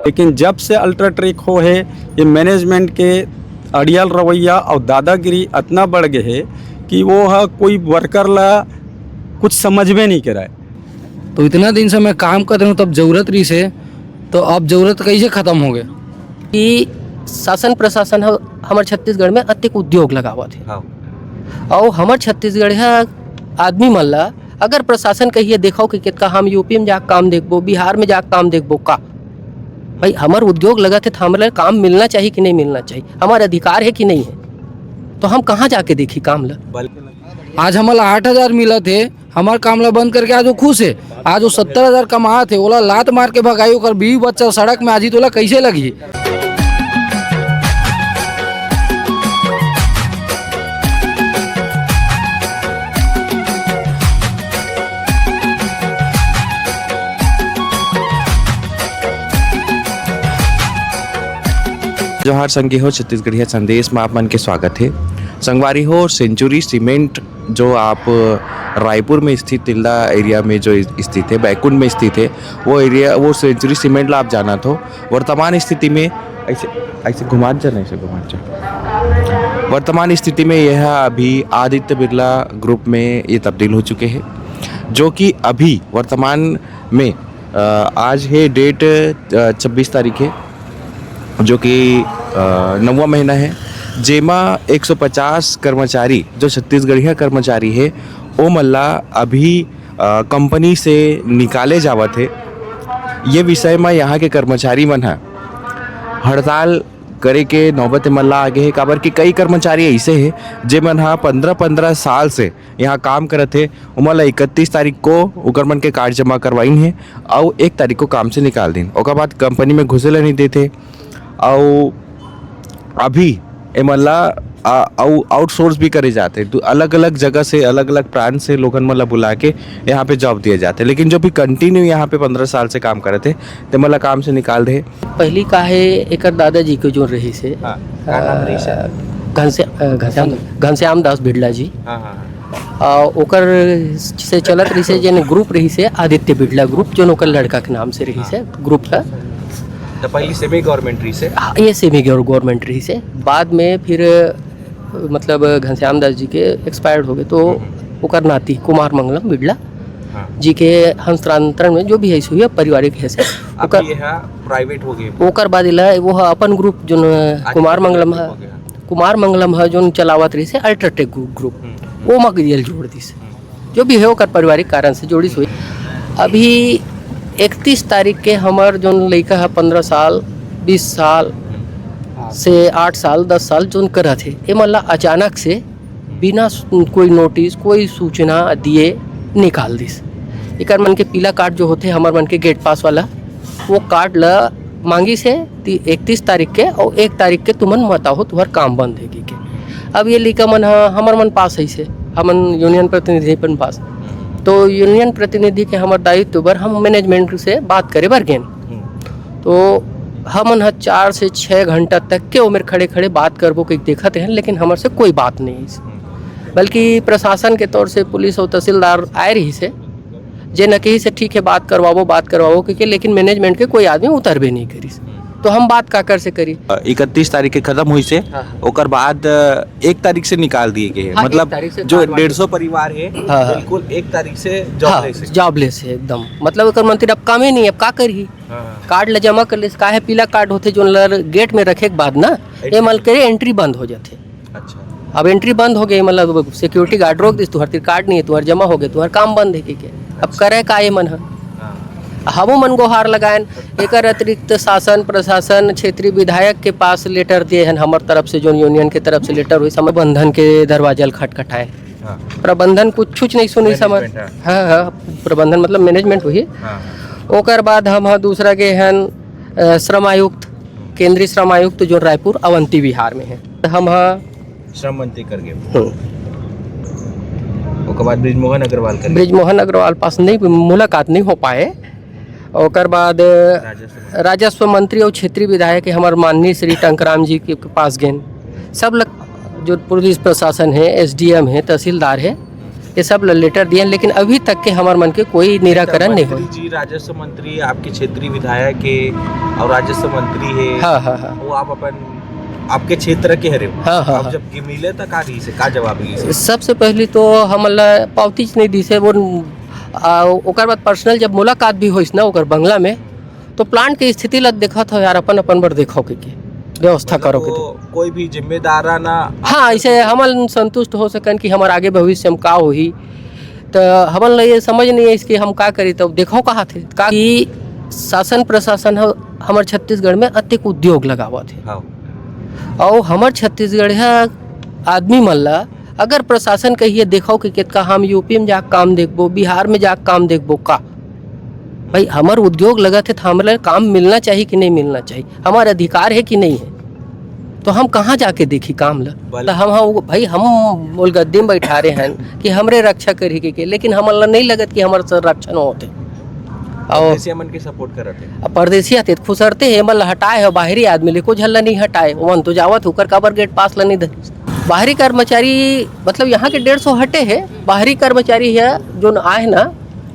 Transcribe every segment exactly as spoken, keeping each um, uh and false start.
लेकिन जब से अल्ट्राटेक हो हे, ये मैनेजमेंट के अड़ियल रवैया और दादागिरी अतना बढ़ गए हे कि वो ह कोई वर्कर ला कुछ समझबे नहीं करे। तो इतना दिन से मैं काम कर रहा हूँ, तब जरूरत रही से, तो अब जरूरत कैसे खत्म हो गए? कि शासन प्रशासन ह-, हमर छत्तीसगढ़ में अतेक उद्योग लगावत हे। हाँ। और हमर छत्तीसगढ़िया आदमी मन ला अगर प्रशासन कहिए, "देखो कि कितका हम यूपी में जाके काम देखबो, बिहार में जाके काम देखबो का?" भाई, हमर उद्योग लगत हे, तो हमला काम मिलना चाहिए कि नहीं मिलना चाहिए? हमार अधिकार है कि नहीं है? तो हम कहाँ जाके देखी काम ला? आज हमला आठ हजार मिलत हे, हमार काम ला बंद करके आज वो खुश हे। आज वो सत्तर हजार कमात हे, ओला लात मार के भगाई, ओकर बीवी बच्चा सड़क में आजी, तोला कैसे लगही? जोहार संगी हो, छत्तीसगढ़िया संदेश में आप मन के स्वागत हे। संगवारी हो, सेंचुरी सीमेंट जो आप रायपुर में स्थित तिल्दा एरिया में जो स्थित है, बैकुंठ में स्थित है, वो एरिया, वो सेंचुरी सीमेंट ला आप जानत हो। वर्तमान स्थिति में ऐसे, ऐसे घुमात जा ना, ऐसे घुमात जा। वर्तमान स्थिति में यह अभी आदित्य बिरला ग्रुप में ये तब्दील हो चुके हैं, जो कि अभी वर्तमान में, अ, आज है डेट, अ, छब्बीस तारीख है, जो कि, अ, नौवां महीना है, जेमा एक सौ पचास कर्मचारी, जो छत्तीसगढ़िया कर्मचारी है, ओमन ला अभी, अ, कंपनी से निकाले जावत है। ये विषय म यहाँ के कर्मचारी मन ह हड़ताल करे के नौबत म ला आगे हे, काबर कि कई कर्मचारी ऐसे हे, जेमन ह पंद्रह पंद्रह साल से यहाँ काम करत हे, ओमन ला इकतीस तारीख को ओकर मन के कार्ड जमा करवाइन हे, अउ एक तारीख को काम से निकाल दिन। ओकर बाद कंपनी में घुसे ला नहीं देते, अउ अभी एमन ला, आ, अउ आउटसोर्स भी करे जाते। दू-, अलग-अलग जगह से, अलग-अलग प्रांत से लोगन मन ला बुला के यहाँ पे जॉब दिए जाते, लेकिन जो भी कंटिन्यू यहाँ पे पंद्रह साल से काम करत हे, तेमन ला काम से निकाल दे। पहली का है, एकर दादाजी के जो रहिस हे, हाँ, का नाम रहिस हे? अ, घनश्या-, अ, घनश्याम, घनश्याम दास बिड़ला जी। हाँ, हाँ, हाँ। अ, ओकर से चलत रहिस हे, जेन ग्रुप रहिस हे, आदित्य बिड़ला ग्रुप, जोन ओकर लड़का के नाम से रहिस हे, हाँ। ग्रुप ह। तो पहली सेमी गवर्नमेंट रहिस हे? हाँ, ये सेमी गवर-, गवर्नमेंट रहिस हे। बाद में फिर, मतलब, घनश्याम दास जी के एक्सपायर्ड हो गए, तो हम्म। ओकर नाती कुमार मंगलम बिड़ला हाँ। जी के हस्तांतरण में जो भी है, इशू है, पारिवारिक है से। अभी ओकर ये है, प्राइवेट हो गए। ओकर बाद इला वो ह अपन ग्रुप, जोन आदित्य कुमार बिड़ला मंगलम ग्रुप है, हो गया। कुमार मंगलम ह, जोन चलावत रहिस हे अल्ट्राटेक ग्रुप, ग्रुप। हम्म। वो मग ये जोड़ दिस। हम्म। जो भी है, ओकर पारिवारिक कारण से जोड़िस होही। अभी इकतीस तारीख के हमर जोन लइका ह, पन्द्रह साल, बीस साल से आठ साल, दस साल जोन करत हे, एमन ला अचानक से बिना सु-, कोई नोटिस, कोई सूचना दिए निकाल दिस। एकर मन के पीला कार्ड जो होथे, हमर मन के गेट पास वाला, वो कार्ड ला मांगिस हे ती-, इकतीस तारीख के, अउ एक तारीख के तुमन मत आहो, तुहर काम बंद हे कहिके। अब ये लइका मन ह, हमर मन पास अइस हे, हमन यूनियन प्रतिनिधि अपन पास। तो यूनियन प्रतिनिधि के हमर दायित्व बर हम मैनेजमेंट से बात करे बर गेन। हम्म। तो हमन ह चार से छः घंटा तक के ओमेर खड़े-खड़े बात करबो कहिके देखत हन, लेकिन हमर से कोई बात नहीं अइस। हम्म। बल्कि प्रशासन के तौर से पुलिस अउ तहसीलदार आए रहिस हे, जे न कहिस हे, "ठीक है, बात करवाबो, बात करवाबो," कहिके, लेकिन मैनेजमेंट के कोई आदमी उतरबे नहीं करिस। तो हम बात काकर से करी? अ, इकतीस तारीख के खत्म होइस हे, हाँ, हाँ। ओकर बाद, अ, एक तारीख से निकाल दिए गए हे। हाँ, मतलब, एक तारीख से जो कार्ड डेढ़ सौ परिवार हे, हाँ, हाँ। बिल्कुल एक तारीख से हाँ, जॉबलेस हे। जॉबलेस हे एकदम। मतलब, ओकर मन तीर अब कामे नहीं, अब का करही? हाँ, हाँ। कार्ड ला जमा कर लेस, काहे पीला कार्ड होथे, जोन ल गेट में रखे के बाद ना, एंट्री। एमन के एंट्री बंद हो जाथे। अच्छा। अब एंट्री बंद हो गई, मतलब सिक्योरिटी गार्ड रोक दिस, "तुहर तीर कार्ड नहीं है, तुहर जमा हो गए, तुहर काम बंद है," कहिके। अब अच्छा। करे का ये मन ह? हाँ। हमू मन गोहार लगायन। एकर अतिरिक्त शासन, प्रशासन, क्षेत्रीय विधायक के पास लेटर दिए हन, हमर तरफ से, जोन यूनियन के तरफ से लेटर होइस, हमर प्रबंधन के दरवाजा ल खटखटाए। हाँ। प्रबंधन कुछ, कुछ नहीं सुनिस हमर। मैनेजमेंट, हाँ। हाँ, हाँ, प्रबंधन मतलब मैनेजमेंट होही। हाँ। ओकर बाद हम ह दूसरा गे हन, अ, श्रम आयुक्त, केंद्रीय श्रम आयुक्त, जो रायपुर अवंती विहार में है। हम ह श्रम मंत्री कर गए। हम्म। ओकर बाद बृजमोहन अग्रवाल कर गए। बृजमोहन अग्रवाल पास नहीं, मुलाकात नहीं हो पाए। ओकर बाद राजस्व मंत्री। राजस्व मंत्री और क्षेत्रीय विधायक हमारे माननीय श्री टंकराम जी के, के पास गेन। सब लग, जो पुलिस प्रशासन है, एसडीएम है, तहसीलदार है, ये सब ल-, लेटर दिए, लेकिन अभी तक के हमर मन के कोई निराकरण नहीं हो। मंत्री जी, राजस्व मंत्री, आपके क्षेत्रीय विधायक है और राजस्व मंत्री है, हाँ, हाँ, हाँ। वो आप अपन, आपके क्षेत्र के हरे हो। हाँ, हाँ, आप हाँ। जब ये मिले तो का रही से, का जवाब रही से? सबसे पहली तो हमन ला पावतीच नहीं दिसे वो, आ, ओकर बाद पर्सनल जब मुलाकात भी होइस ना ओकर बंगला में, तो प्लांट के स्थिति ला देखत हो यार, अपन अपन बर देखो के, के व्यवस्था करो के। तो कोई भी जिम्मेदार ना हाँ, ऐसे हमन संतुष्ट हो सकन कि हमार आगे भविष्य में का होही, तो हमन ला ये समझ नहीं है इसके हम का करी। तब देखो कहा थे का कि शासन प्रशासन ह-, हमर छत्तीसगढ़ में अतेक उद्योग लगावत है हाँ। और हमर छत्तीसगढ़िया आदमी मन ला अगर प्रशासन कहिए देखो कि कितका हम यूपी में जाके काम देखबो, बिहार में जाके काम देखबो का, भाई हमर उद्योग लगत है तो हमरे काम मिलना चाहिए कि नहीं मिलना चाहिए, हमार अधिकार है कि नहीं है, तो हम कहाँ जाके देखी काम ला? बल- तो हम, हम भाई हम मोलगद्दी में बैठा रहे हैं कि हमरे रक्षा करी के, के लेकिन हमन ला नहीं लगत कि हमर संरक्षण होते। और जैसे हमन के सपोर्ट करत है। अब परदेसिया ते खुसरते हैं, एमन ल हटाए हो, बाहरी आदमी ले को झल्ला नहीं हटाए, ओमन तो जावत होकर काबर गेट पास ल नहीं धरिस। बाहरी कर्मचारी मतलब यहाँ के डेढ़ सौ हटे है, बाहरी कर्मचारी है जो आए ना,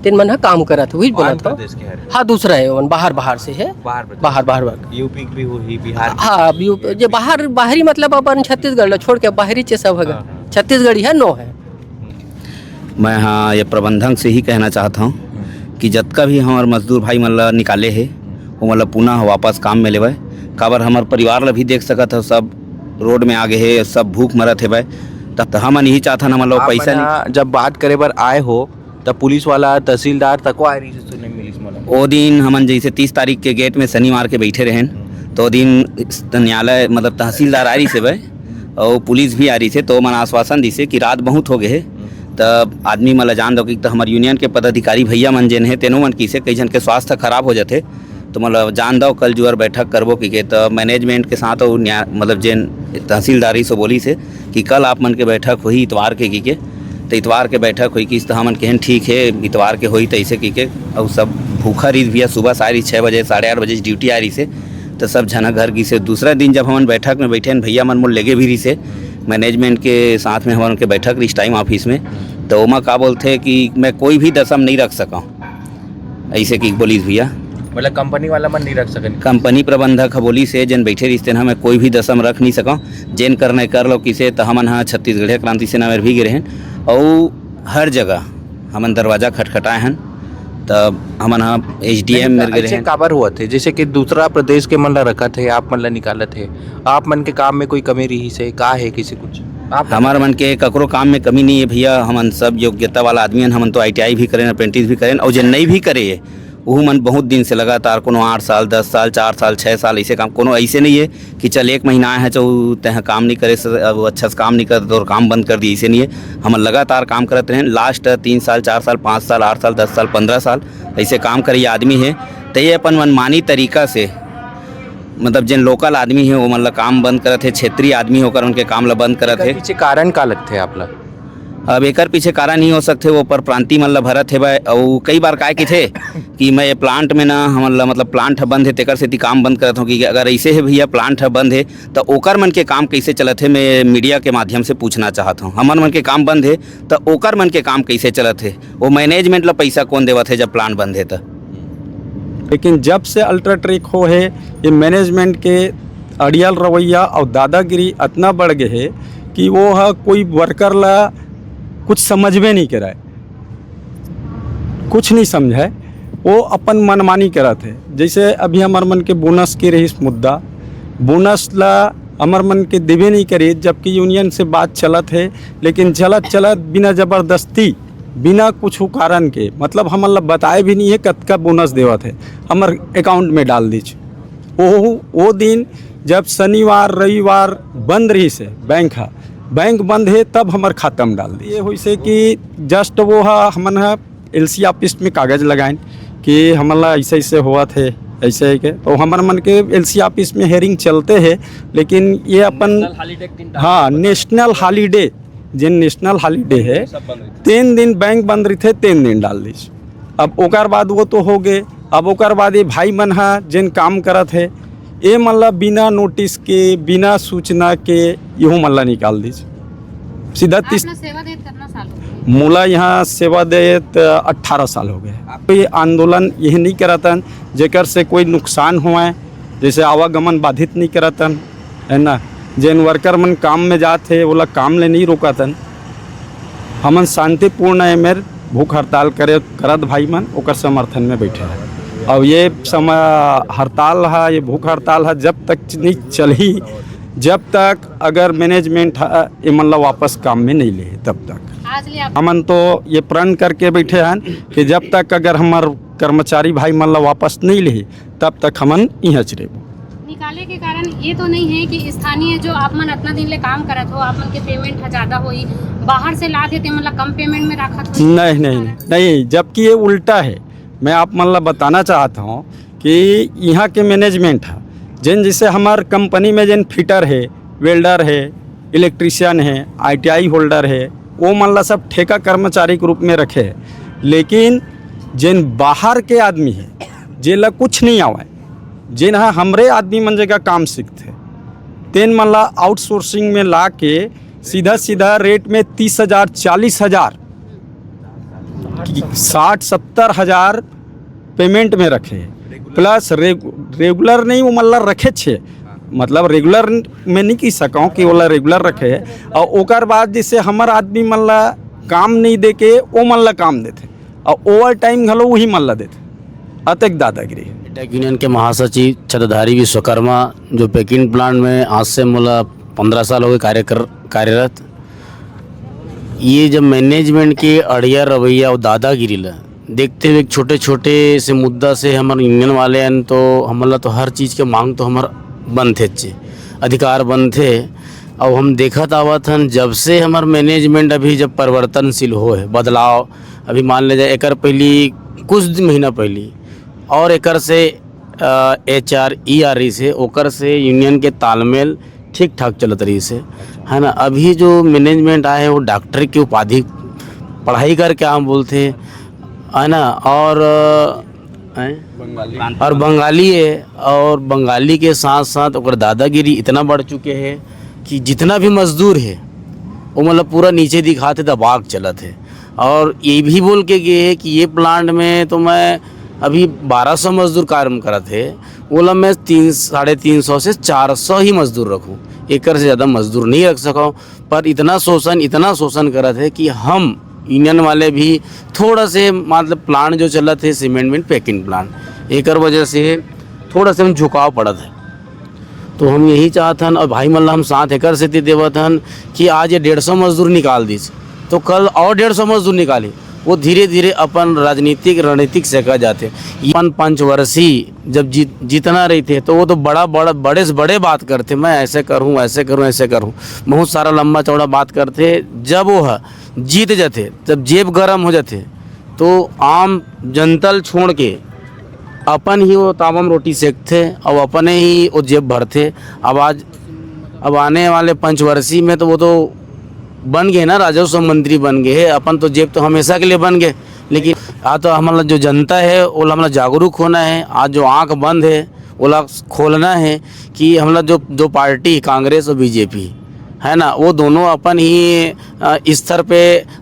तेन मन ह काम करत है, वही बोलत हो। प्रदेश के हरे। हाँ, दूसरा है, ओमन बाहर, बाहर से है, बाहर प्रदेश। बाहर, बाहर, बाहर। यूपी भी हो ही, बिहार भी हाँ, हो अब यू-, ही, जे बाहर, बाहरी मतलब अपन छत्तीसगढ़ ल छोड़ के बाहरी चे सब है, हाँ, हाँ। छत्तीसगढ़ी है नो है। मैं हाँ ये प्रबंधक से ही कहना चाहत हूँ कि जतका भी हमार मजदूर भाई मन ला निकाले हे, वो मन ला पुनः वापस काम में लेवय। काबर हमार परिवार ला भी देख सकत हो, सब रोड में आ गए हे, सब भूख मरत हेवय। त त हमन यही चाहथन, हमन ला आप पैसा मन नहीं। ह जब बात करे बर आए हो, तब पुलिस वाला, तहसीलदार तको आए रही से सुने मिलिस मोला। ओ दिन हमन जैसे तीस तारीख के गेट में शनिवार के बैठे रहेन, तो ओ दिन न्यायालय मतलब तहसीलदार आ रही से भाई, और पुलिस भी आ रही से, तो मन आश्वासन दिसे कि रात बहुत हो गए हे, त आदमी मन ला जान दो कि त हमर यूनियन के पदाधिकारी भैया मन जेन हे, तेनो मन किसे कई झन के स्वास्थ्य खराब हो जाथे, तो मतलब जान दो कल जुअर बैठक करबो कि के, त मैनेजमेंट के साथ और न्या-, मतलब जेन तहसीलदारी से बोली से कि कल आप मन के बैठक होही इतवार के, की के, त इतवार के बैठक होही किस, त हमन केहन ठीक है, इतवार के होही तैसे, की के। और सब भूखा रही भैया, सुबह से आ रही छः बजे, साढ़े आठ बजे ड्यूटी आ रही से, त सब झना घर गिसे। दूसरा दिन जब हमन बैठक में बैठे हन, भैया मन मोर लेगे भी रही से, मैनेजमेंट के साथ में हमन के बैठक रही टाइम ऑफिस में, तो ओमा का बोलथे कि मैं कोई भी दसम नहीं रख सका, ऐसे कि बोलिस भैया। मतलब कंपनी वाला मन नहीं रख सकन। कंपनी प्रबंधक ह बोलिस हे, जेन बैठे रहिस तेन ह, मैं कोई भी दसम रख नहीं सकौं, जेन करना है कर लो किसे। त हमन ह छत्तीसगढ़िया क्रांति सेना में भी गिरे हन, अउ हर जगह हमन दरवाजा खटखटाए हन। त हमन ह एस डी एम मेर गिरे ऐसे हन। काबर हुआ थे, जैसे कि दूसरा प्रदेश के मन ला रखत है, आप मन ला निकालत है, आप मन के काम में कोई कमी रही से का है, किसी कुछ आप हमार मन के ककरो काम में कमी नहीं है भैया, हमन सब योग्यता वाला आदमी हन। हमन तो आई टी आई भी करेन, अप्रेंटिस भी करेन, और जे नहीं भी करे, वहू मन बहुत दिन से लगातार कोनो आठ साल, दस साल, चार साल, छः साल ऐसे काम, कोनो ऐसे नहीं है कि चल एक महीना आए हैं, चौ तह काम नहीं करे, स-, अब अच्छा से काम नहीं करते और काम बंद कर दिए, ऐसे नहीं है। हमन लगातार काम करत रहेन, लास्ट तीन साल, चार साल, पाँच साल, आठ साल, दस साल, पन्द्रह साल ऐसे काम करिए आदमी है। तो ये अपन मनमानी तरीका से मतलब जेन लोकल आदमी है, वो मन ला काम बंद करत है, क्षेत्रीय आदमी होकर उनके काम ला बंद करत है। पीछे कारण का लगते है आप ला? अब एकर पीछे कारण ही हो सकथे, वो पर प्रांति मन ला भरत हेवय। अउ कई बार काय किथे कि मैं ये प्लांट में ना, हमन ला मतलब प्लांट ह बंद हे, तेकर सेती काम बंद करत हूँ। कि अगर ऐसे हे भैया, प्लांट ह बंद हे, त ओकर मन के काम कैसे चलत हे, मैं मीडिया के माध्यम से पूछना चाहत हूँ। हमन मन के काम बंद हे, त ओकर मन के काम कैसे चलत हे? वो मैनेजमेंट ला पैसा कौन देवत हे जब प्लांट बंद हे त? लेकिन जब से अल्ट्राटेक हो हे, ये मैनेजमेंट के अड़ियल रवैया और दादागिरी इतना बढ़ गए हे कि वो ह कोई वर्कर ला कुछ समझबे नहीं करे, कुछ नहीं समझे, वो अपन मनमानी करत हे। जैसे अभी हमर मन के बोनस के रहिस मुद्दा, बोनस ला हमर मन के देबे नहीं करे, जबकि यूनियन से बात चलत हे, लेकिन चलत चलत बिना जबरदस्ती, बिना कुछ कारण के, मतलब हमन ला बताए भी नहीं है कतका बोनस देवत है हमर अकाउंट में डाल दीच। वो वो दिन जब शनिवार रविवार बंद रही से बैंक हा, बैंक बंद है तब हमर खाता में डाल दी। ये होइसे कि जस्ट वो हा हमन हा एल सी ऑफिस में कागज लगाइन कि हमन ला ऐसे ऐसे होवत है, ऐसे है के। तो हमर मन के एल सी ऑफिस में हेयरिंग चलते है, लेकिन ये अपन हाँ नेशनल हॉलीडे, जेन नेशनल हॉलीडे है, तीन दिन बैंक बंद रहिथे, तीन दिन डाल दीस। अब ओकर बाद वो तो हो गए, अब ओकर बाद ये भाई मन हा जेन काम करत है, ये मन ला बिना नोटिस के, बिना सूचना के यहू मन ला निकाल दीस। सीधा तीस आपने सेवा देत कितना साल हो गए? मोला यहाँ सेवा देत अट्ठारह साल हो गए। कोई आंदोलन यही नहीं करतन जेकर से कोई नुकसान होए, जैसे आवागमन बाधित नहीं करतन, है ना। जेन वर्कर मन काम में जात हे, ओला काम ले नहीं रोकतन। हमन शांतिपूर्ण एमेर भूख हड़ताल करे करत भाई मन ओकर समर्थन में बैठे हैं। अब ये समय हड़ताल है, ये भूख हड़ताल है, जब तक नहीं चलही, जब तक अगर मैनेजमेंट ह एमन ला वापस काम में नहीं ले, तब तक आज ले आप हमन तो ये प्रण करके बैठे हैं कि जब तक अगर हमार कर्मचारी भाई मन ला वापस नहीं ले, तब तक हमन इहाँ च रहबो। निकाले के कारण ये तो नहीं है कि स्थानीय जो आप मन इतना दिन ले काम करत हो, आप मन के पेमेंट ह ज्यादा होई, बाहर से लात हे ते मन ला कम पेमेंट में राखत हो? नहीं, नहीं, नहीं, जबकि ये उल्टा है। मैं आप मन ला बताना चाहत हूँ कि यहाँ के मैनेजमेंट है, जेन जैसे हमार कंपनी में जेन फिटर है, वेल्डर है, इलेक्ट्रिशियन है, आईटीआई होल्डर है, वो मन ला सब ठेका कर्मचारी के रूप में रखे है। लेकिन जेन बाहर के आदमी है, जेला कुछ नहीं आवे, जेन ह हमरे आदमी मन जगह काम सीखथे, तेन मन ला आउटसोर्सिंग में ला के सीधा सीधा रेट में तीस हजार, चालीस हजार, साठ सत्तर हजार पेमेंट में रखे, प्लस रे-, रेगुलर नहीं, वो मन ला रखे छे, मतलब रेगुलर में नहीं कह सकूँ कि ओला रेगुलर रखे। और ओकर बाद जैसे हमर आदमी मन ला काम नहीं दे के ओ मन ला काम देथे, और ओवर टाइम घलो वही मन ला देथे। अतेक दादागिरी। टेक यूनियन के महासचिव छत्रधारी विश्वकर्मा, जो पैकिंग प्लांट में आज से मोला पंद्रह साल हो गए कार्य कर, कार्यरत, ये जब मैनेजमेंट के अड़िया रवैया और दादागिरी ला देखते हुए एक छोटे छोटे से मुद्दा से हमर यूनियन वाले हन, तो हमन ला तो हर चीज़ के मांग तो हमर बनथे चे, अधिकार बनथे। और हम देखत आवत हन, जब से हमर मैनेजमेंट अभी जब परिवर्तनशील हो है, बदलाव, अभी मान ले जाए एकर पहली कुछ दिन, महीना पहली और एकर से एच आर ई आर रही से, ओकर से यूनियन के तालमेल ठीक ठाक चलत रही से, है ना। अभी जो मैनेजमेंट आए है वो डॉक्टर की उपाधि पढ़ाई करके हम बोलते हैं, है ना। और अ, हैं? और बंगाली है, और बंगाली के साथ साथ ओकर दादागिरी इतना बढ़ चुके है कि जितना भी मजदूर है वो मतलब पूरा नीचे दिखाते दबाव चलत है। और ये भी बोल के गए है कि ये प्लांट में तो मैं अभी बारह सौ मजदूर काम करत है, बोला मैं तीन, साढ़े तीन सौ से चार सौ ही मजदूर रखूँ, एकर से ज़्यादा मजदूर नहीं रख सकूँ। पर इतना शोषण, इतना शोषण करत है कि हम यूनियन वाले भी थोड़ा से मतलब प्लांट जो चलत है सीमेंट में पैकिंग प्लांट, एकर वजह से थोड़ा से हम झुकाव पड़त है। तो हम यही चाहत हन और भाई मन ला हम साथ एकर सेती देवत हन कि आज ये डेढ़ सौ मजदूर निकाल दिस, तो कल और डेढ़ सौ मजदूर निकाली। वो धीरे धीरे अपन राजनीतिक रणनीतिक से कह जाते। अपन पंचवर्षी जब जीत, जीतना रही थे तो वो तो बड़ा बड़ा, बड़े से बड़े बात करते, मैं ऐसे करूँ, ऐसे करूँ, ऐसे करूँ, बहुत सारा लंबा चौड़ा बात करते। जब वो ह-, जीत जाते, जब जेब गरम हो जाते, तो आम जनता ल छोड़ के अपन ही वो तावम रोटी सेकथे और अपने ही वो जेब भरथे। अब आज, अब आने वाले पंचवर्षी में तो वो तो बन गए ना, राजस्व मंत्री बन गए है, अपन तो जेब तो हमेशा के लिए बन गए। लेकिन आज तो हमला जो जनता है वो हमला जागरूक होना है। आज जो आंख बंद है ओला खोलना है कि हमला जो, जो पार्टी कांग्रेस और बीजेपी है ना, वो दोनों अपन ही अ, स्तर पे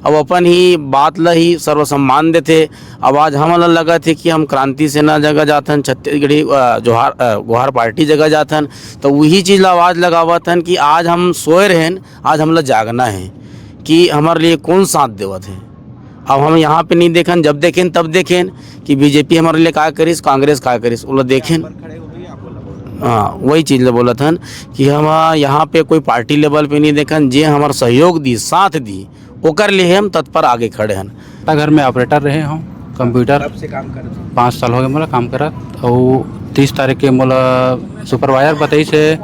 अब अपन ही बात ला ही सर्वसम्मान देथे। अब आज हमन ला लगत हे कि हम क्रांति सेना जगह जाथन, छत्तीसगढ़ी अ, जोहार अ, गोहार पार्टी जगह जाथन, तो वही चीज़ ला आवाज़ लगावत हन कि आज हम सोए रहेन, आज हमला जागना है कि हमारे लिए कौन साथ देवत है। अब हम यहाँ पे नहीं देखेन, जब देखेन तब देखेन कि बीजेपी हमारे लिए का करिस, कांग्रेस का करिस, वो ला देखेन। हाँ, वही चीज़ ला बोलत हन कि हम यहाँ पे कोई पार्टी लेवल पे नहीं देखन, जे हमार सहयोग दी, साथ दी, ओकर लिए हम तत्पर आगे खड़े हन। घर में ऑपरेटर रहे हूँ, कंप्यूटर। कब से काम करत हो? पाँच साल हो गए मोला काम करत। और तीस तारीख के मोला सुपरवाइजर बताइस हे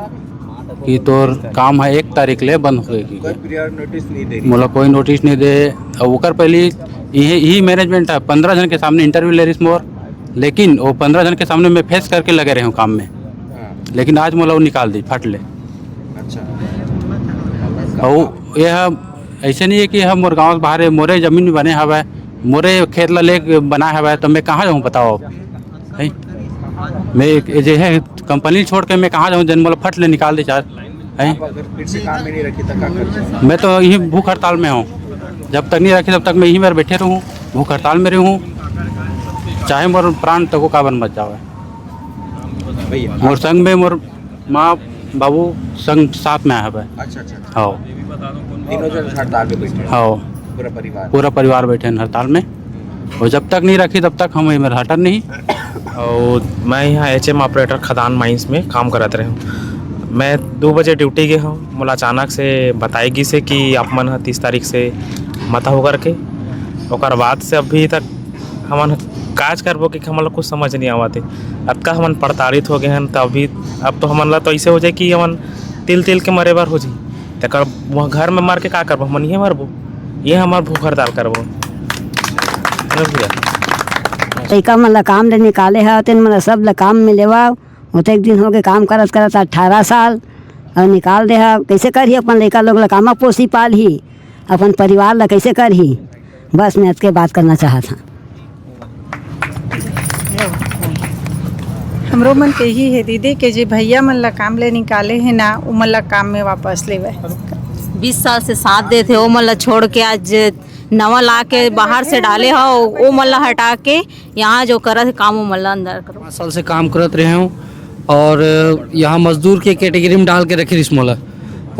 कि तोर काम है एक तारीख ले बंद होए के। कोई प्रायर नोटिस नहीं दे रही? मोला कोई नोटिस नहीं दे। और ओकर पहले यही, यही मैनेजमेंट है, पंद्रह जन के सामने इंटरव्यू ले रही मोर, लेकिन वो पंद्रह जन के सामने मैं फेस करके लगे रहे हूँ काम में। हाँ। लेकिन आज मोला वो निकाल दी फट ले। अच्छा। और ये है, ऐसे नहीं है कि हम मोर गाँव से बाहर है, मोरे जमीन में बने हवय, मोरे खेत ला ले बनाए हवय, तो मैं कहाँ जाऊँ बताओ? हैं? मैं एक, ये है कंपनी छोड़ के मैं कहाँ जाऊँ, जन मोला फट ले निकाल दे चार। हैं? आप अगर फिर से काम में नहीं रखी तो क्या कर सकते? मैं तो यही भूख हड़ताल में हूँ। जब तक नहीं रखी, तब तक मैं यहीं मेर बैठे रहूँ, भूख हड़ताल में रहूँ, चाहे मोर प्राण तको काबर मत जावे। भैया, मोर संग में मोर माँ, बाबू संग साथ में आए हवे। अच्छा, अच्छा, अच्छा। हाँ। तीनों जन हड़ताल पे बैठे हैं? हाँ। पूरा परिवार? पूरा परिवार बैठे हैं हड़ताल में। और जब तक नहीं रखी, तब तक हम एमेर हटन नहीं। और मैं यहाँ एचएम ऑपरेटर खदान माइंस में काम करत रहे हूँ। मैं दो बजे ड्यूटी गए हूँ, मोला अचानक से बताए गिस हे कि आप मन ह तीस तारीख से मत हो करके। ओकर बाद से अभी तक हमन काज करबो कि हमन ला कुछ समझ नहीं आवत हे। अतका हमन प्रताड़ित हो गए हन, त अभी अब तो हमन ला तो ऐसे हो जाए कि हमन तिल तिल के मरे बर हो जाई। तेकर वहाँ घर में मर के का करबो, हमन ये मरबो, ये हमार भूख हड़ताल करबो। समझ गया? लइका मन ला काम ले निकाले हव, तेन मन ला सब ला काम में लेवा। ओतेक दिन हो गए काम करत करत, अठारह साल, और निकाल दे हव। कैसे करही अपन लइका लोग ला, कामा पोसी पालही, अपन परिवार ला कैसे करही? बस मैं अतके बात करना चाहत हूँ। हमरो मन के ही हे दीदी के जे भैया मन ला काम ले निकाले हे ना, उमन ला काम में वापस लेवे। बीस साल से साथ देथे, ओ मन ला छोड़ के आज नवा ला के बाहर से डाले हो, ओ मन ला हटा के यहाँ जो करत हे काम, ओ मन ला अंदर करो। पाँच साल से काम करत रहे हूँ और यहाँ मजदूर के कैटेगरी में डाल के रखे रिस मोला।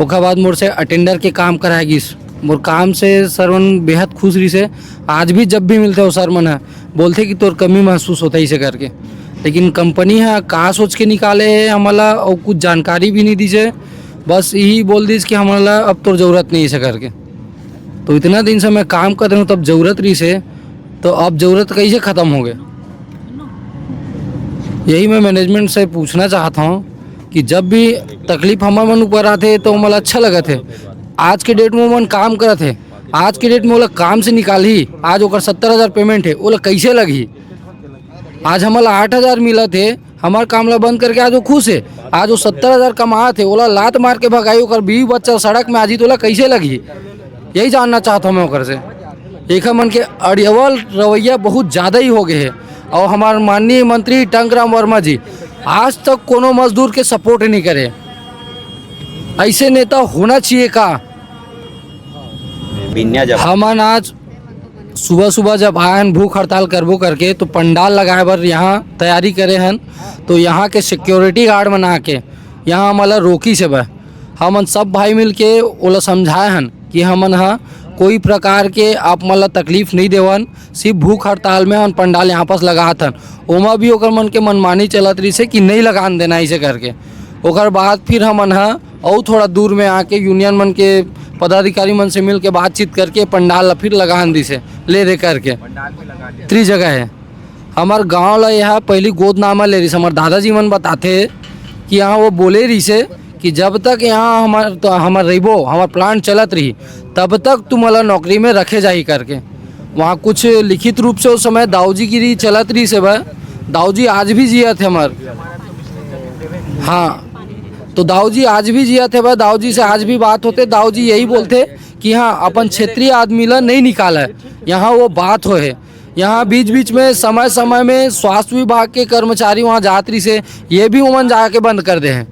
ओकर बाद मोर से अटेंडर के काम कराए गिस। मोर काम से सर मन बेहद खुश रिस हे। आज भी जब भी मिलते हो सर मन ह बोलथे कि तोर कमी महसूस होता है इसे करके। लेकिन कंपनी ह का सोच के निकाले हे हमला, और कुछ जानकारी भी नहीं दीजिए। बस यही बोल दीस कि हमला अब तोर जरूरत नहीं इसे करके। तो इतना दिन से मैं काम कर रहा हूँ, तब जरूरत रही से, तो अब जरूरत कैसे खत्म हो गए? यही मैं मैनेजमेंट से पूछना चाहता हूँ कि जब भी तकलीफ हमर मन ऊपर आते तो ओमन अच्छा लगत है। आज के डेट में ओमन काम करत है, आज के डेट में ओला काम से निकालही, आज ओकर सत्तर हज़ार पेमेंट है, ओला कैसे लगही? आज हमला आठ हज़ार मिलत है, हमार काम ला बंद करके आज वो खुश है। आज वो सत्तर हज़ार कमात है, ओला लात मार के भगाई, ओकर बीवी बच्चा सड़क में आजी, तो ओला कैसे लगही? यही जानना चाहता हूँ मैं ओकर से। एकर मन के अड़ियवल रवैया बहुत ज़्यादा ही हो गए है। और हमार माननीय मंत्री टंकराम वर्मा जी आज तक कोनो मजदूर के सपोर्ट नहीं करे। ऐसे नेता होना चाहिए का? बिन्या जब हमन आज सुबह सुबह जब आए हन भूख हड़ताल करबो करके, तो पंडाल लगाए बर यहाँ तैयारी करे हन। तो यहाँ के सिक्योरिटी गार्ड मन आके यहाँ हमला रोकी से बा। हमन सब भाई मिल के ओला समझाए हन कि हमन ह कोई प्रकार के आप मन ला तकलीफ नहीं देवन, सिर्फ भूख हड़ताल में हमन पंडाल यहाँ पास लगात हन। ओमा भी ओकर मन के मनमानी चलत रहिसे कि नहीं लगान देना इसे करके। ओकर बाद फिर हमन ह अउ थोड़ा दूर में आके यूनियन मन के पदाधिकारी मन से मिल के बातचीत करके पंडाल ला फिर लगान दिसे, ले दे करके। त्रि जगह है। हमर गांव ला यहाँ पहली गोदनामा ले रहिस। हमर दादाजी मन बताथे कि यहाँ वो बोले रहिसे कि जब तक यहाँ हमर, तो हमर रहिबो, हमर प्लांट चलत रही, तब तक तुमला नौकरी में रखे जाही करके। वहाँ कुछ लिखित रूप से उस समय दाऊजीगिरी चलत रहिसे बा। दाऊजी आज भी जियत हे हमर। हाँ, तो दाऊजी आज भी जियत हे बा। दाऊजी से आज भी बात होते, दाऊजी यही बोलते कि हाँ, अपन क्षेत्रीय आदमी ला नहीं निकाला है। यहाँ वो बात होए। यहाँ बीच बीच में, समय समय में स्वास्थ्य विभाग के कर्मचारी वहाँ जात रहिसे, ये भी ओमन जाके बंद कर दे हैं।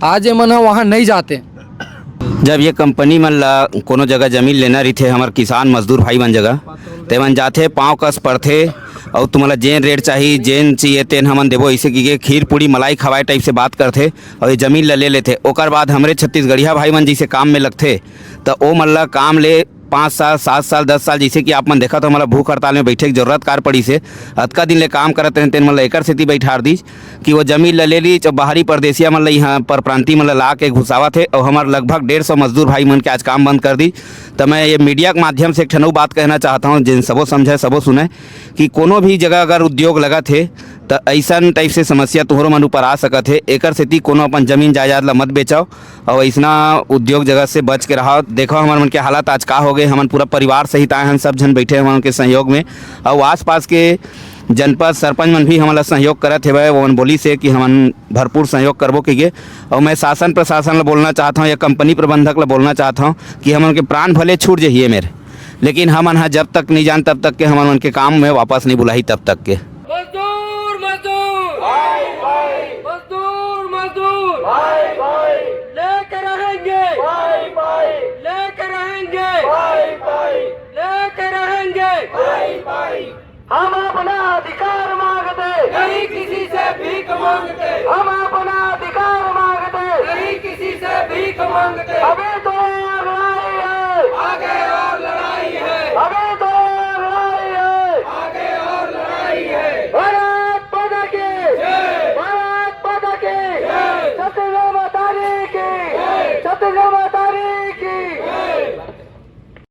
आज ये मन ह वहाँ नहीं जाते। जब ये कंपनी मन ला कोनो जगह जमीन लेना रहिथे, हमर किसान मजदूर भाई मन जगह, ते मन जाथे, पाँव कस पड़थे, अउ तुमला जेन रेट चाही, जेन चाहिए, तेन हमन देबो, ऐसे कि के खीर पूड़ी मलाई खवाए टाइप से बात करथे, अउ ये जमीन ला ले लेथे। ओकर बाद हमरे छत्तीसगढ़िया भाई मन जैसे काम में लगथे, त ओ मन ला काम ले पाँच साल, सात साल, दस साल, जैसे कि आप मन देखत हो, हमला भूख हड़ताल में बैठे के जरूरत कार पड़ी से, अतका दिन ले काम करत रहे, तेन मन ला एकर सेती बैठार दीस कि वो जमीन ला ले लीस, बाहरी परदेसिया मन ला, यहाँ परप्रांति मन ला ला के घुसावत हे, और हमार लगभग डेढ़ सौ मजदूर भाई मन के आज काम बंद कर दी। तो मैं ये मीडिया के माध्यम से एक ठन अउ बात कहना चाहता हूँ, जिन सबो समझे, सबो सुने, कि कोनो भी जगह अगर उद्योग लगत हे, त ऐसन टाइप से समस्या तुहरो मन ऊपर आ सकत हे। एकर सेती कोनो अपन जमीन जायदाद ला मत बेचव, और ऐसना उद्योग जगत से बच के रहा। देखो हमर मन के हालत आज का हो गए, हमन पूरा परिवार सहित आए हन, सब झन बैठे हमन के सहयोग में, और आसपास के जनपद सरपंच मन भी हमन ला सहयोग करत हेवय। वो मन बोली से कि हमन भरपूर सहयोग करबो कहिके। और मैं शासन प्रशासन ला बोलना चाहत हूँ या कंपनी प्रबंधक ला बोलना चाहत हूँ कि हमन के प्राण भले छूट जहिए मेर, लेकिन हमन ह जब तक नहीं जान तब तक के हमन मन के काम में वापस नहीं बुलाही तब तक के। मजदूर, मजदूर। भाई, भाई। मजदूर, मजदूर। भाई, भाई। लेके रहेंगे। भाई, भाई। लेके रहेंगे। भाई, भाई। हम अपना अधिकार मांगते, नहीं किसी से भीख मांगते, हम अपना अधिकार मांगते। नहीं किसी से भीख मांगते। अभी